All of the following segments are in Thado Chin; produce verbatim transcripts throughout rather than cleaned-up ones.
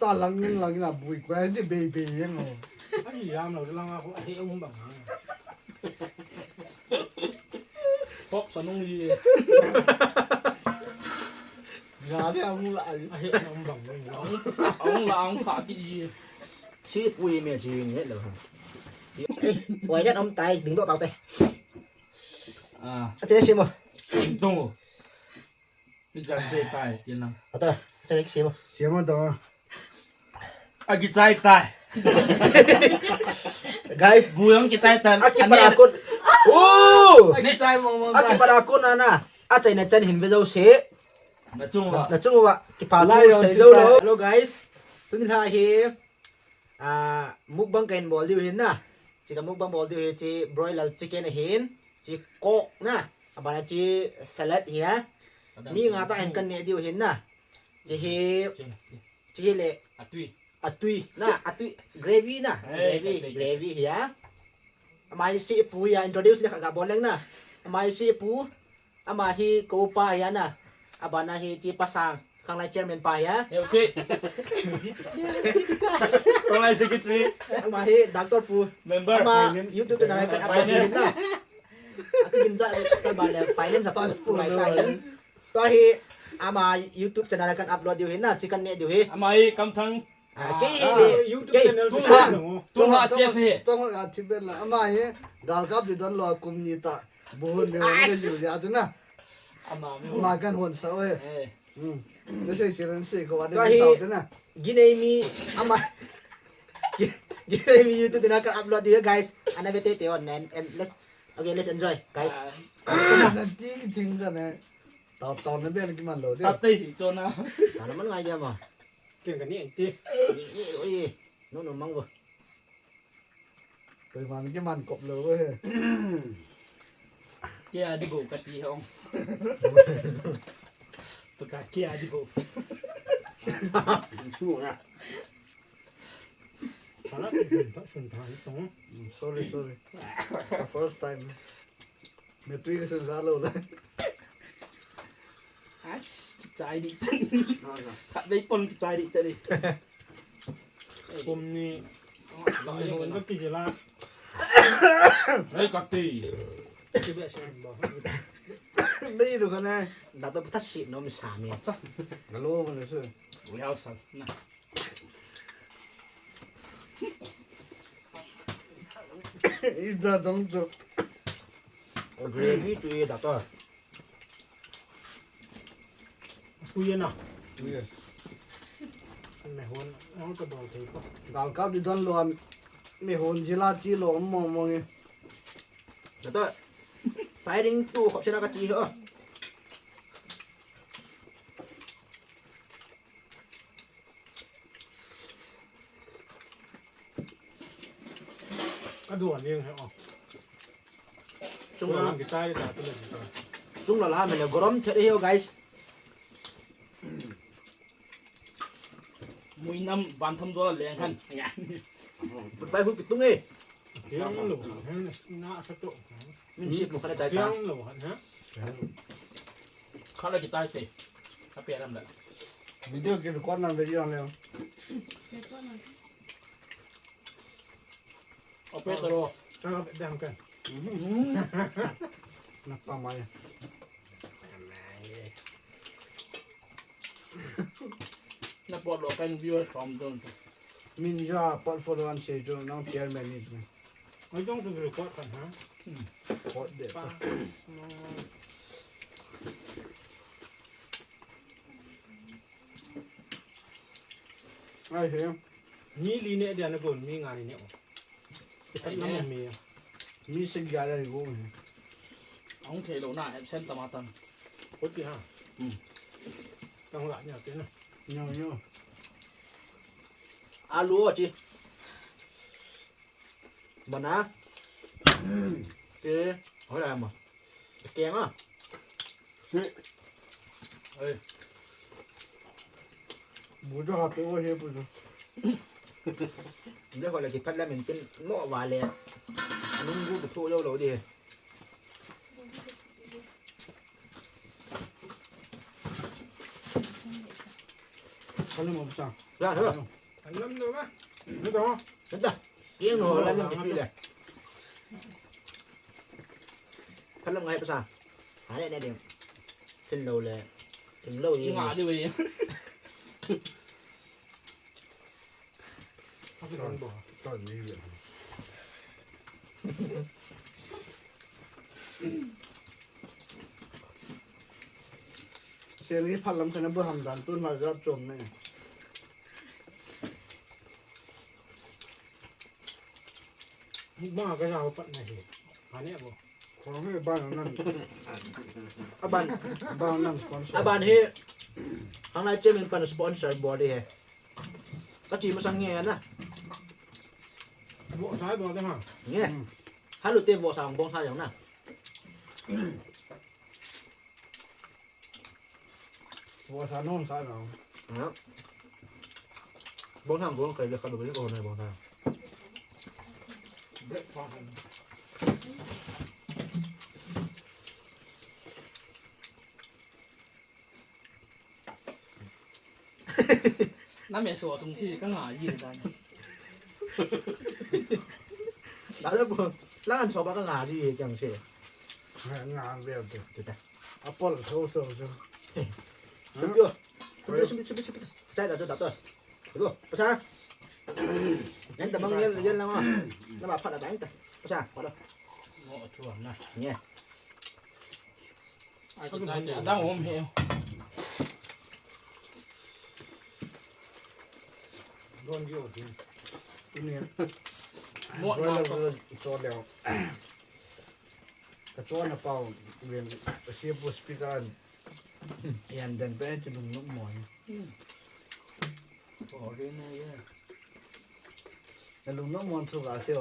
Ta langin langin a bui ko ai di bei bei yang o. Ai yam lo lang a ko ai um bang. Pok sa nung ji. Ga de a mu la ai. Ai um bang. Ong la ong kha ki ji. Si pui me ji nge lo. Oi, net om tai, ding do tau te. Ah. A che si mo. Ding do. Ni jan che tai, tin lang. Ata, che si mo. Si mo do. A kichai tai. Guys, bu jong kichai tai. A kipara kon. Oh! A kichai mo mo. A kipara kon ana. A chaina chan hin ve jo se. Na chung uva. Na chung uva. Kipa lai tu jong sei kichai. Jo lo. Hello guys. Tuni la hi. Ah, mukbang kahin bol diu hin na. Chi ka mukbang bol diu hi chi broiler chicken ahin. Chi coke na. Abana chi salad hi a. Mi nga ta hin kan neh diu hin na. Chi hi, chi hi le. Atui. Atui na, atui gravy na. Hey, gravy, gravy hi a. Ama hi si pu hi a, introduce le kha ga bol leng na. Ama hi si pu. Ama hi ko pa hi a na. Abana hi chi pa sang, khanglai chairman pa hi a. Heo chi. Khanglai secretary. Ama hi doctor pu. Member. Ama finance. YouTube channel kan upload diu hin na. Ati gin ja ka ba le finance pu pu lai ta hin. Tua hi ama YouTube channel kan upload diu hin na, chi kan neh diu hi. Ama hi Kamthang. Ah, kei hi le, YouTube channel tu ha, tu ha chef hi. Tong a thi ben la, ama hi galkap di don lo kum ni ta. Bu hun ni hon le yu ya tu na. Ama kan hon sa oi. Hmm. Ne sei sei ran sei ko wa de tau tu na. Ginei mi ama. Ginei mi YouTube na kan upload diu guys. Ana ve te te on and let's, okay, let's enjoy guys. Na ti ki ting ka ne. Tau tau na ben ki man lo de. Tate hi chona. Ana man ngai dia ma. Ken ka ni ai ti. Ni, ni, oi. No, no, mang bo. Koi man ki man kop lo he. Kia di bo ka ti hong. Paka kia di bo. Su na. Pala ki ta sun ta tong. Sorry, sorry. The first time. Me tui ka sun sa lo la. Ash, kichai di chan. Khat dei pon kichai di chan di. Kum ni. Ni hon ka ti jela. Hei ka ti. Ti be sen bo. Nei du ka na. Da to ta si no mi sa mi. Cha. Galo mo na su. Wi hao sa. Na. Ida jong chu. Gravy chu ye da to. Ui na. Ui. Me hon, ang ka dol thei ko. Dal ka di don lo am. Me hon jila chi lo mo mo nge. Da to. Firing tu khop sena ka chi ho. Ka duan jeng he o. Chung la. Chung la la me le gorom the he o guys. Muinam van tham jo la leng khan. Put pai hu kitung e. Kiang lo, na sa to. Min sip mo kha le tai ta. Kiang lo, ha? Kha le kitai te. Ka pe ram la. Video ki record na video le. Ope taro. Tang ka dang ka. Na pa mai. Na pot lo kan viewers from don. Min ja pot follow an se jo nang chairman ni. Ai jong tu record kan ha. Pot de. Ai he. Mi li ne dia na gon mi nga ni ne o. Ai na mo mi. Mi se ga da go he. Ang thei lo na absent tamatan. Ko ti ha. Hmm. Tang la nya te na. Nyo nyo. Alu o chi. Mana. Ke, hoi la ma. Ke ma. Si. Oi. Bu jo ha pe o he bu jo. Nde ko le ki phat la min pin mo wa le. Anung bu bu tho lo lo di. Khalam mo sa. Ya, ya. Khalam no ma. Ni to. Ni to. Kiang no la ni pi le. Khalam ngai pa sa. Ha le ne ding. Tin lo le. Tin lo yi. Nga di we. Ton, ton ni we. Seri phalam kana bu ham dan tun ma jap chom ne. Ba ka ja pat na he. Ane bo. Khong he ban nan. Aban. Ban nan sponsor. Aban he. Hang lai chem in pan sponsor body he. Ka chi masang nge na. Bo sai bo de ha. Nge. Halu te bo sa bong sa jong na. Bo sa non sa na. Ha. Bong sa bong kai le ka do ko na bong sa. Breakfast. Na me so sung si ka nga yi dan. Da da bo. La an so ba ka nga yi jang si. Nga ve te. Te ta. Apol so so so. Sum yo. Sum yo, sum yo, sum yo, sum yo. Tai da to da to. Go. Pasa. Yan ta mang yan yan la ma. Na ba pha da ta. Pasa. Ko da. Mo chu na. Nye. Ai, ko dang om he. Don yo din. Ini. Mo na ko cho leo. Ka cho na pau ven ka si bu speaker an. Yan den pe ti lung nok mo. Ko ri na ya. Na lung nok mo thu ka se.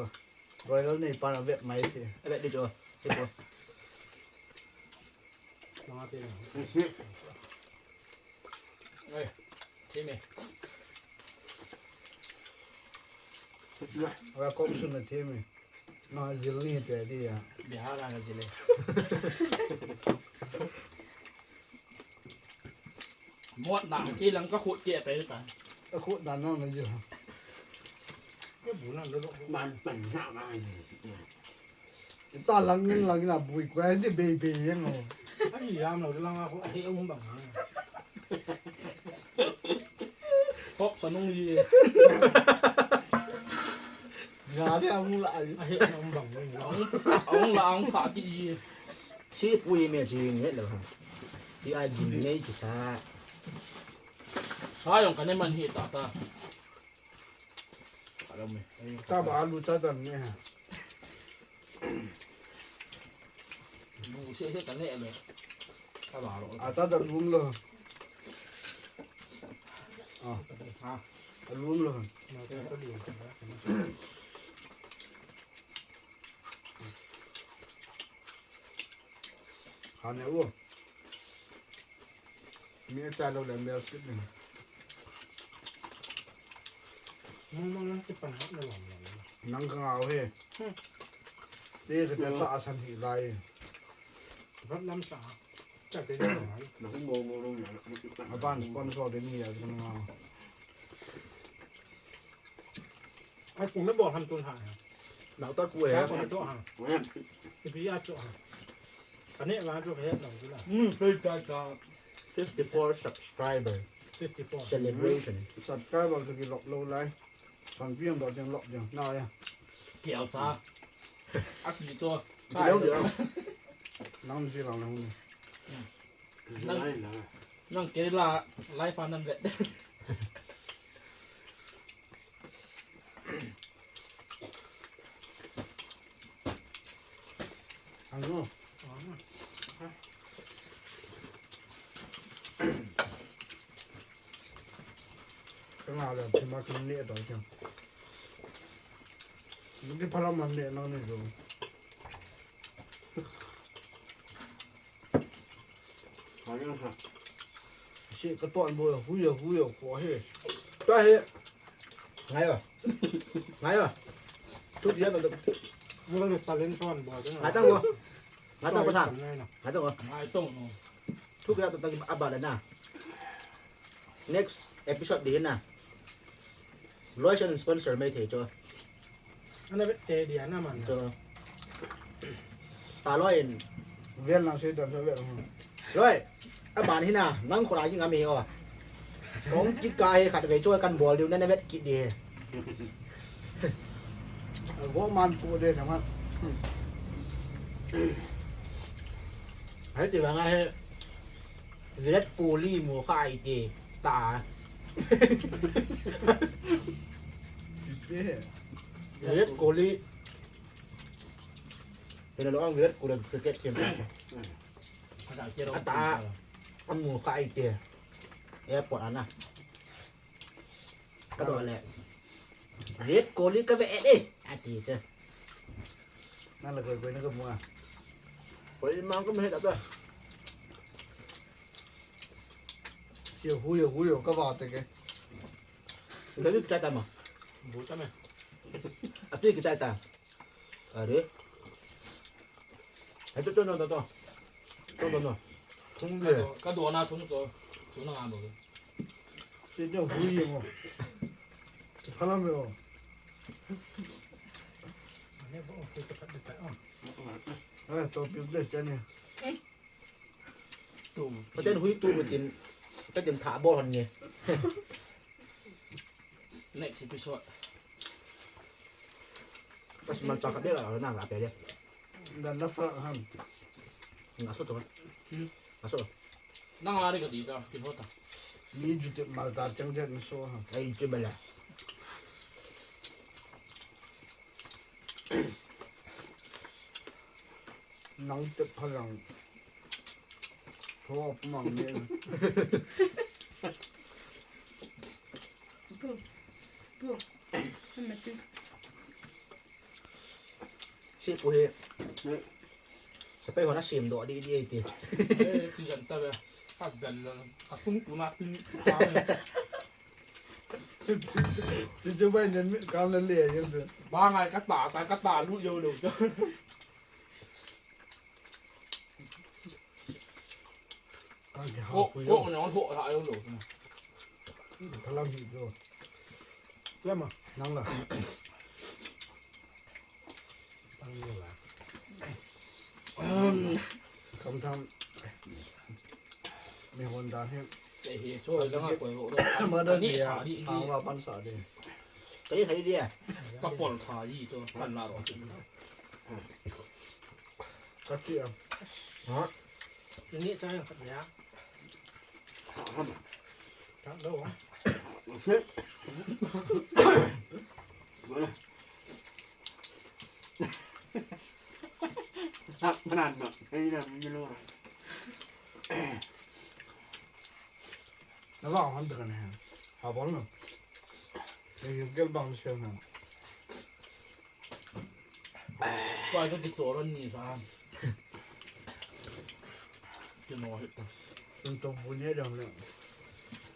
Royal nei pa na vet mai the. A vet di cho. Che ko. Mama te na. Ai, te me. Wa kong sun na te me. Na jil ni te di ya. Bihar a na jil e. Mot na, kilang ka khut ke pe ta. Ka khut dan na na ji. Ke bu na lo. Man pan na ma. Ta lang yin lang na bui ko ai de bei bei yang o. Ai yam lo lang a ko ai um bang. Hop sa nung ji. Ga de um la ai. Ai um bang. Ong la ong kha ki ji. Si pui me ji nge lo ha. Ti a jin nei kisa. Sa jong ka ne man hi ta ta. Ka lo me. Ta ba alu ta ta ne ha. Bu se se ka ne lo. Ta ba lo. A ta ta lum lo. A. Ha. Lum lo. Ha ne u. Mi a cha lo le mi a skip ni. Mong mong lang ti pan hap na long long. Nang ka ngau he. Hmm. Te ka te ta asan hi lai. Vat lam sa. Cha te long lai. Na hung mo mo long ya. Aban sponsor de ni ya ka ngau. Ai, kum na bol ham tun ha. Nau tat pu he. Ka kum to ha. Ti pi ya to ha. Ka ne wa to he no la. Hmm, sei ta ta. Fifty-four subscriber. Fifty-four. Celebration. Subscriber to ki lok lo lai. San piang do jeng lok jeng. Na ya. Kiao cha. A ki to. Kiao jeng. Nang ji lang lang. Nang, nang kei la live a nan vet. Ang no. Kanga le, tima kini do jeng. Mungkin pala man le nang ni do. Si ka ton bo, hui, hui, ko he. To he. Ngai ba. Ngai ba. Tu dia na. Mo le talent son bo. Ngai tang bo. Ngai tang bo sa. Ngai tang bo. Ngai tang no. Tu dia ta ta aba le na. Next. Episode di na. Lois an sponsor mai thei cho. Ana vet te dia na man. Cho. Ta loi in. Vel lang sei dan so vel. Loi. A ban hi na, nang khora ki ngam hi o. Kong ki ka he khat ve cho kan bol diu na na vet ki di he. Go man pu de na ma. Hai ti ba nga he. Virat Kohli mu kha ai te ta. Virat Kohli. Tena lo ang Virat Kohli cricket team. Ata. Amu kha ai te. Airport ana. Ka do le. Virat Kohli ka ve e. Ati che. Na la koi koi na ka mua. Koi mang ka me da ta. Siu hui hui ka ba te ke. Lo ni cha ta ma. Bu ta me. Ati ki cha ta. Are. Hai to to no to to. To to no. Thung de. Ka do na thung to. Thung na do. Siu hui mo. Phala me o. Hai to piu de cha ni. Tum. Paten hui tu mutin. Paten tha bol hon nge. Next episode. Pas man ta ka de la na la pe de. Dan na fra han. Na so to. Na so. Na nga ri ka di ta, kin ho ta. Ni ju te mal ta chang de na so ha. Ai ju bala. Nang te phalang. Cho pumang ni. Pu. Pu. Hame tu. Si pu he. Sapai hona sim do di di ai ti. Eh, tu jan ta ba. Ka dan la. Ka tung tu na tu. Ti chu bai nen mi kam la le yem tu. Ba ngai ka ta ta ka ta lu yo lo. Ko ko ne on ho ha yo lo. Thalam hi lo. Tua ma nang la. Tang lo la. Kam tham. Mi hon dan hi. Te hi choi la nga koi ho. Ma da dia. Ang wa pan sa de. Te hi dia. Ka pol tha ji to pan la ro. Ka ti a. Ha. Ni cha yang khat ya. Cha lo. Hak manan ma. Ai na mi lo. Na ba han de kan ha. Ha bol na. Ni gel bang se na. Pai ka kichol ni sa. Kino hita. Sun tong bu ne dang le.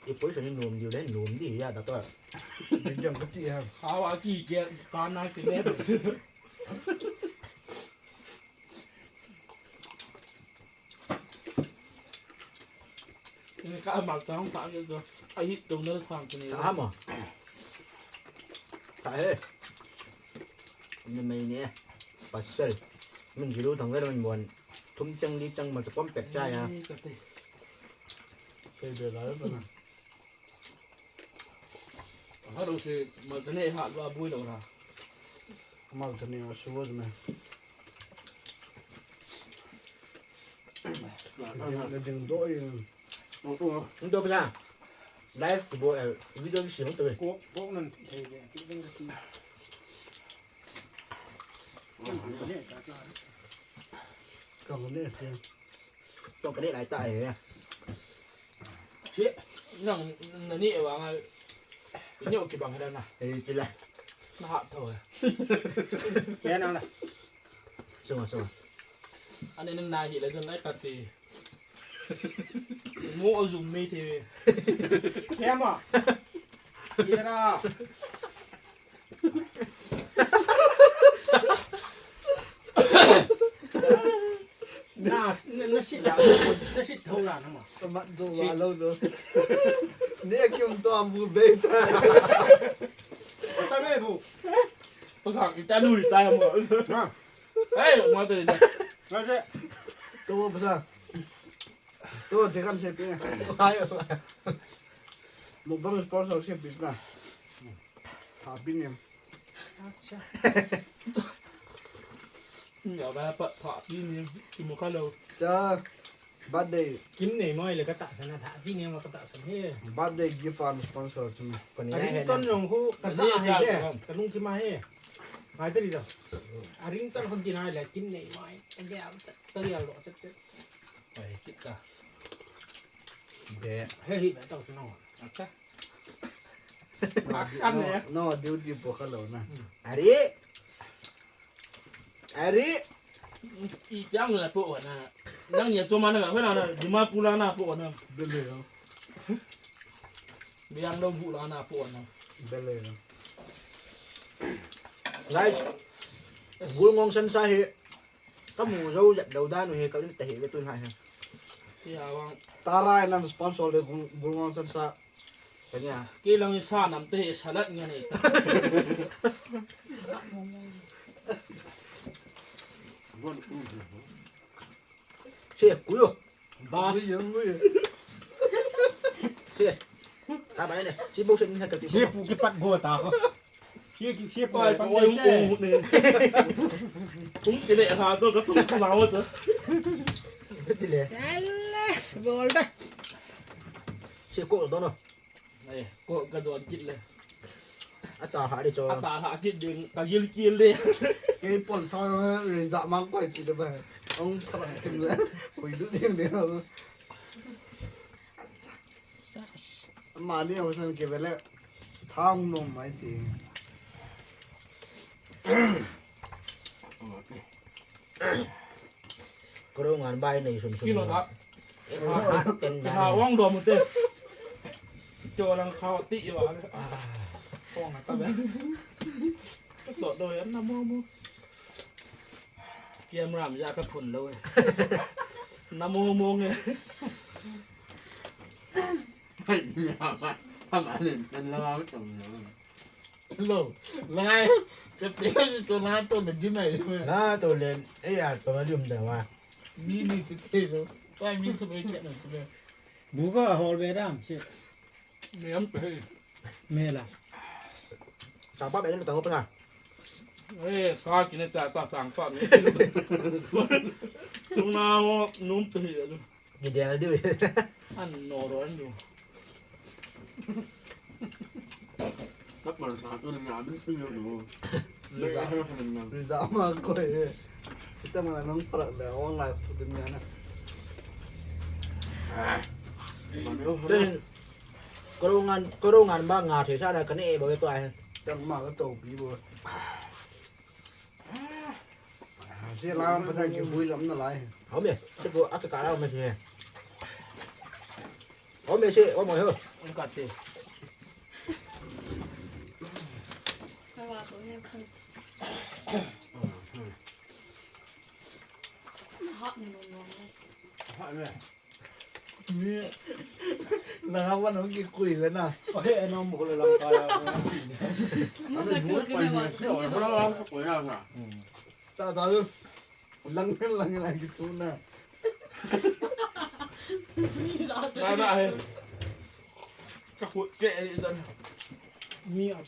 I poi sa ni nom diu le nom di ya da to. Ni jang ka ti ha. Khawa ki ke ka na ki le. Ka mal tang ta ni to. A hit to na thang ni. Ta ma. Ta he. Ni mai ni. Pasal. Min jilu thang le min bon. Thum chang li chang ma chapom pet cha ya. Ni ka te. Sei be la na. Halo se mal tane ha lo bui lo na. Mal tane a su me. Ding, ding do i. Ndo pela. Live ki bo, eh, video ki si hong tabe. Ko, ko nan thei de, ki ding ki. Ka ne ka. Ka ne ka. Tong ka ne lai ta e. Si, nang, na ni e wa nga. Ni o ki bang hada na. Eh, pila. Na ha tho e. Ke nang na. Suma, suma. Ani nang na hi la jun lai ka ti. Mo o zum me te. Ke ma. Ke ra. Na, na, na sit la, na sit tho la na ma. Mat do wa lo do. Ni kim to abu be ta. Ta me bu. Pasang, ita nu ita mo. Na. Hey, mo te ni. Na se. To pasang. To te kan se pe. Hai. Mukbang sponsorship bit na. Happy ni. Acha. Ni ba pa tha pi ni, ki mo ka lo. Cha, birthday. Kim nei mo le ka tahsan a tha pi ni mo ka tahsan he. Birthday gift and sponsor to me. A ringtone jong khu ka sa he de. Ka lung ki ma he. Ngai te ri da. A ringtone khu ki nai le kim nei mo. Ka ge a ta ya lo cha. Ai, kit ka. Be. He hi na tau no. Acha. Akan ne. No, no duty po ka lo na. Are. Are. I chang na po na. Nang ya to ma na, na, na, di ma pula na po na. Bele yo. Biang lo bu la na po na. Bele yo. Guys, gul ngong san sa hi. Ka mu jou jat lou dan u hi ka in ta hi ve tun hai ha. Tia vang. Tara nan sponsor le gul, gul ngong san sa. Ka nia. Ki lang sa nam te hi salad nge nei ta. Se ku yo. Bas. Ui, ui. Se. Ta ba ne. Si bo se ni ha ka ti. Si pu ki pat go ta. Si ki si pu pat go te. Ung ki le ha to ka tung ka ma wa ta. Ti le. Sala, bol da. Si ko do no. Ai, ko ka don kit le. Ata ha de cho. Ata ha kit ding, ka gil kil de. Ke pol sa re za mang koi ti de ba. Ong thara kim le. Koi du ding de. Mani ong san ke bele. Thang nom mai ti. Koro ngan bai nei sun sun. Kilo ta. Em ha ha ten ha na. Wang do mu te. Cho lang khao ti yo. Kong ta be. To do yan na mo mo. Kiam ram ya ka phun lo. Na mo mo nge. Hai ni ha ha. Ha ma len ten la ma chong lo. Lo, lai, ka te ni to na to na gin ai. Na to le, e ya to na lim da wa. Mi ni te te lo. Tai mi to be ke na to be. Bu ka hol be dam se. Me am pe. Me la. Sa pa be na ta ko pa na. E, sa ki ne cha ta chang pa me. Sung na mo num te. Gidel diu. An no ro an diu. Nak man sa tu na min tu yo do. Riza. Riza ma ko e. Kita mana nong parak le online tu dunia na. Ten. Korongan, korongan ba nga the sa da kane ba we to ai. Tang ma ka to pi bo. Se lam pa ta ki hui lam na lai. Hom e, se ko a ka ka la me se. Hom e se, hom e ho. Ka te. Ha ne. Ni, na ha wa no ki kui le na. Ohe, e no mo le lang ka ya. Mo sa ko ke me wa. Sa ta lu. Lang lang lang ki tu na. Sa na he. Ka khu ke e dan. Ni a.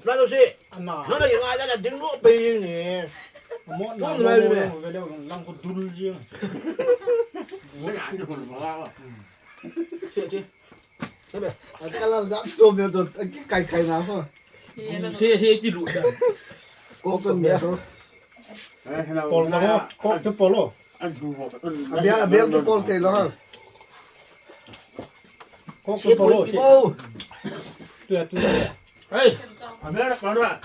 Na lo si. Ana. No na nga ya na ding lo pe ni. Mo na lo mo ve lo lang ko dul ji. Mo ya ni mo ba. Si si. Kalal da to me to ki kai kai na ho. Si si ki lu da. Ko to me to. Pol da ho. Ko to polo. Abia, abia tu pol te lo ha. Ko ko polo si. Tu ya tu. Hey. Abia ko na.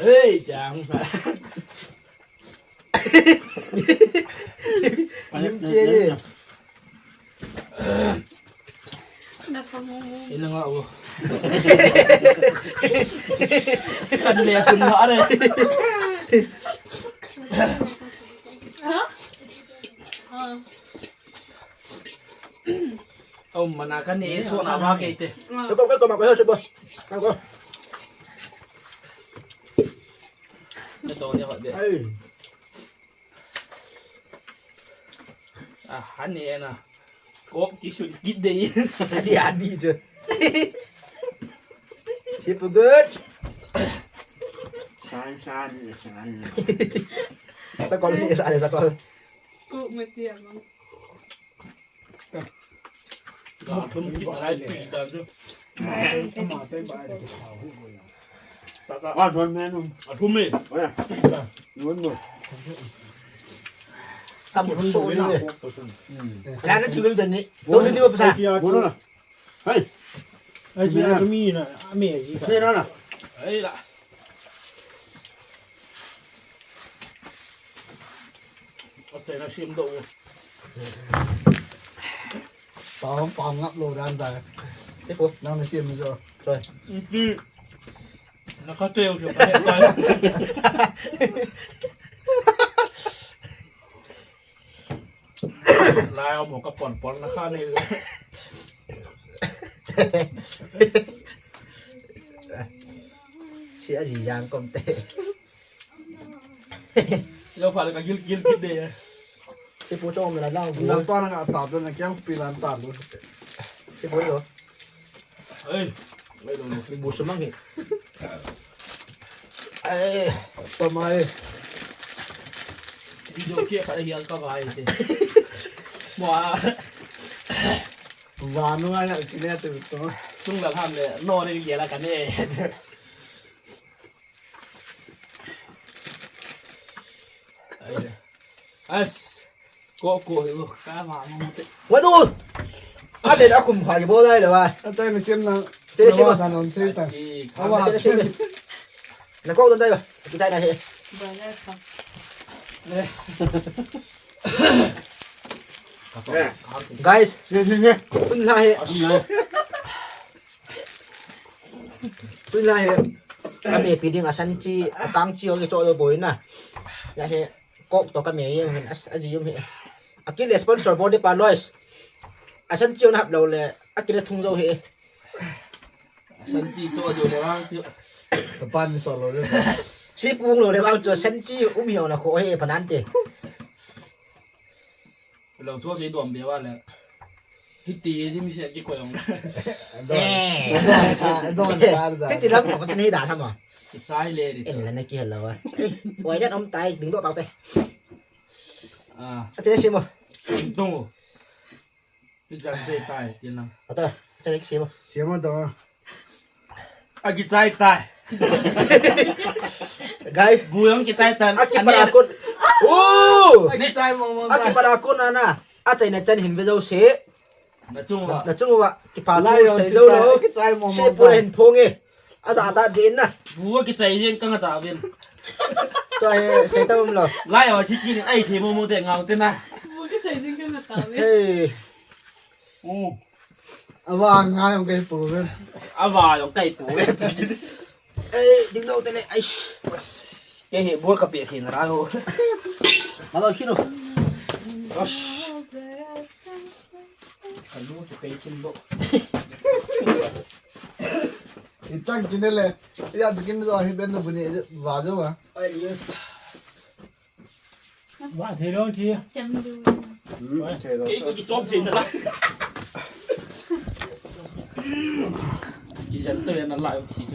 Hey, jang. Lim ke ye. Ina nga wo. Kan le sun ma are. Ha? Ha. Om mana ka ne so na ba ke te. Ko ko ko ma ko se bo. Ko ko. Ne to ne ho de. Ai. Ah, hani ena. Kop kisun kit de. Adi adi je. Sipu good. San san san. Sakol ni san sakol. Kop mati amang. Ga thum kit lai pi ta ju. Wa thon me nu. A thum me. Wa. Nun nu. Tam so ni. Ka na chu ni. To ni ni ba sa. Bo na. Hai. Ai, ji a mi na, a mi ji ka. Ni na na. Ai la. Ate na sim do. Pa hong pa ngap lo dan ta. Te ko. Nang na sim jo. Choi. Iti. Na ka te u jo ka. Lai om ka pon pon na kha ni. Sia ji yang kom te. Yo pha le ka gil gil gil de. Te po chom la lang. Na ta na ta na kyang pi lan ta lu. Te po yo. Ei, ei, lo, lo. Ibu semang hi. Ei, pamai. Video kia ka hial ka gai te. Mo a. Vanu a ya kine tu to. Tung la ham le, no ne ye la ka ne. Ai. As. Ko ko he lo ka ma mo te. Wa do. A le a kum kha bo dai le wa. A tai na sim na. Te sim. Dan on se ta. Awa. Na ko don dai ba. Ki tai na he. Guys, ye ye ye. Tun la he. Tun la he. Ka me pi ding a san chi, a kang chi ho ki cho do boi na. Ya he. Kok to ka me yeng hin as a ji um hi. A ki le sponsor bo de pa Lois. A san chi na hap lo le a ki le thung zo hi. A san chi cho jo le wang chu. Ka pan so lo le. Si pung lo le wang chu san chi um hi na ko he pa nan te. Lo cho si dom be wa le. Hiti, hiti mi se ki ko yong. Don. Eh. Don, don, don. Hiti lam ko tini dan hama. Ki chai le ri. Eh, la na ki hela wa. Oi, dan om tai, ding do tau te. Ah. Ate si mo. Ding do. Ki jan se tai, ti na. Ata, se ki si mo. Si mo do. A ki chai tai. Guys, bu yong ki chai tai. A ki para kun. Oh! A ki chai mo mo. A ki para kun na na. A chai na chan hin ve jo se. Na chung wa. Na chung wa. Ki pa chu sei jo lo. Ki chai mo mo. Se pura hin phong e. A za ta jin na. Bu ki chai jin ka nga ta vin. To he sei ta um lo. Lai wa chi ki ai the mo mo te ngau te na. Bu ki chai jin ka nga ta vin. Hey. Oh. Awa nga yong kai po vin. Awa yong kai po vin. Ei, ding dau te le, ai. Ke he bol ka pe thei na ra ho. Malo khino. Ash. Ka lu ki pe kin bo. Itang kinele. Ya tu kin do hi ben no buni va jo wa. Ai le. Wa thei lo thi. Kem du. Hmm, thei lo. Ke ko ki chom thei na. Ki jan to ya na la yo thi.